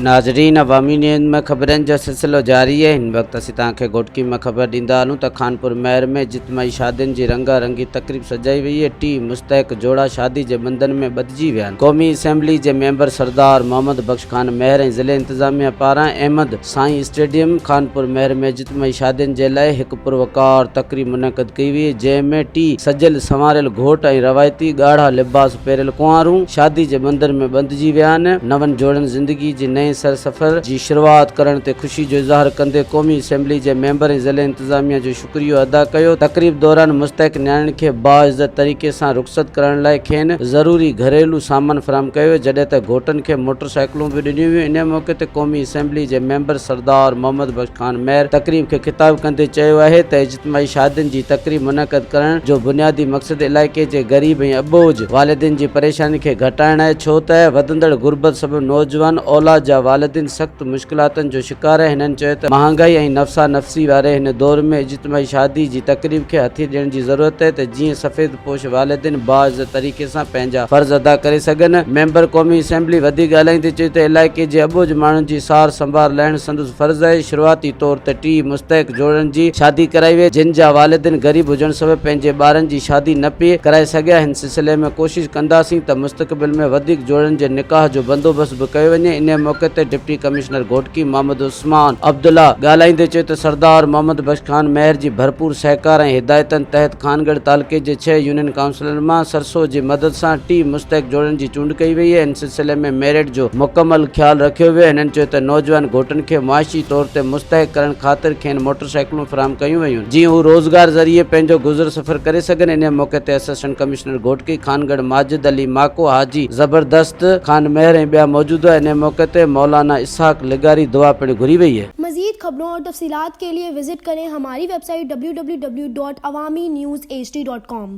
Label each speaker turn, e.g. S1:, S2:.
S1: ناظرين عوامي نيوز ۾ خبرن جو سلسلو جاري آهي هن وقت اسين توهان کي گهوٽڪي مان خبر ڏيندا هلون ته خانپور مهر ۾ اجتماعي شادين جي رنگا رنگي تقريب سجائي وئي آهي ٽي مستحق جوڙا شادي جي ٻنڌن ۾ ٻڌجي ويا آهن قومي اسيمبلي جي ميمبر سردار محمد بخش خان مهر ۽ ضلعي انتظاميه پاران احمد سائين اسٽيڊيم خانپور مهر ۾ اجتماعي شادين جي لاء هڪ پروقار تقريب منعقد ڪئي وئي جنهن ۾ ٽي سجيل سنواريل گهوٽ ۽ روايتي ڳاڙها لباس پهريل ڪنوارون شادي جي ٻنڌن ۾ ٻنڌجي ويا آهن. نون جوڙن زندگي جي نئين سر سفر جي شروعات ڪرڻ تي خوشي جو اظهار ڪندي قومي اسيمبلي جي ميمبر ۽ ضلعي انتظاميا جو شڪريو ادا ڪيو. تقريب دوران مستحق نياڻين کي باعزت طريقي سان رخصت ڪرڻ لاء کين ضروري گهريلو سامان فراهم ڪيو ويو جڏهن ته گهوٽن کي موٽر سائيڪلون به ڏنيون ويون. انهي موقعي تي قومي اسيمبلي جي ميمبر سردار محمد بخش خان مهر تقريب کي خطاب ڪندي چيو آهي ته اجتماعي شادين جي تقريب منعقد ڪرڻ جو بنيادي مقصد علائقي جي غريب ۽ اٻوجهه والدين جي پريشانين کي گهٽائڻ آهي ڇو ته وڌندڙ غربت سبب نوجوان اولاد جا والدين سخت مشڪلاتن جو شڪار آهن هنن چيو ته مهانگائي ۽ نفسا نفسي واري هن دور ۾ اجتماعي شادي جي تقريب کي هٿي ڏيڻ جي ضرورت آهي ته جيئن سفيد پوش والدين باعزت طريقي سان پنهنجا فرض ادا ڪري سگهن. ميمبر قومي اسيمبلي وڌيڪ ڳالهائيندي چيو ته علائقي جي اٻوجهه ماڻهن جي سار سنڀار لهڻ سندس فرض آهي، شروعاتي طور تي 30 مستحق جوڙن جي شادي ڪرائي وئي، جن جا والدين غريب هجڻ سبب پنهنجي ٻارن جي شادي نه پئي ڪرائي سگهيا، هن سلسلي ۾ ڪوشش ڪنداسين ته مستقبل ۾ وڌيڪ جوڙن جي نڪاح جو بندوبست به ڪيو وڃي، انهي موقعي تي ڊپٽي ڪمشنر گهوٽڪي محمد عثمان عبدالله ڳالهائيندي چيو ته سردار محمد بخش خان مهر جي ڀرپور سهڪار ۽ هدايتن تحت خانڳڙهه تعلقي جي ڇهه يونين ڪائونسلن مان سرسو جي مدد سان ٽي مستحق جوڙن جي چونڊ ڪئي وئي آهي، ان سلسلي ۾ ميرٽ جو مڪمل خيال رکيو ويو، هنن چيو ته نوجوان گهوٽن کي معاشي طور تي مستحق ڪرڻ خاطر کين موٽر سائيڪلون فراهم ڪيون ويون جيئن هو روزگار ذريعي پنهنجو گذر سفر ڪري سگهن، انهي موقعي تي اسسٽنٽ ڪمشنر گهوٽڪي خانڳڙهه ماجد علي ماڪو، حاجي زبردست خان مهر ۽ ٻيا موجود هئا، انهي موقعي تي مولانا اسحاق لغاري دعا پڻ گهري وئي.
S2: مزيد خبرون اور تفصيلات کے لئے وزٽ ڪرين ھماري ويب سائيٽ www.awamiNewsHD.com.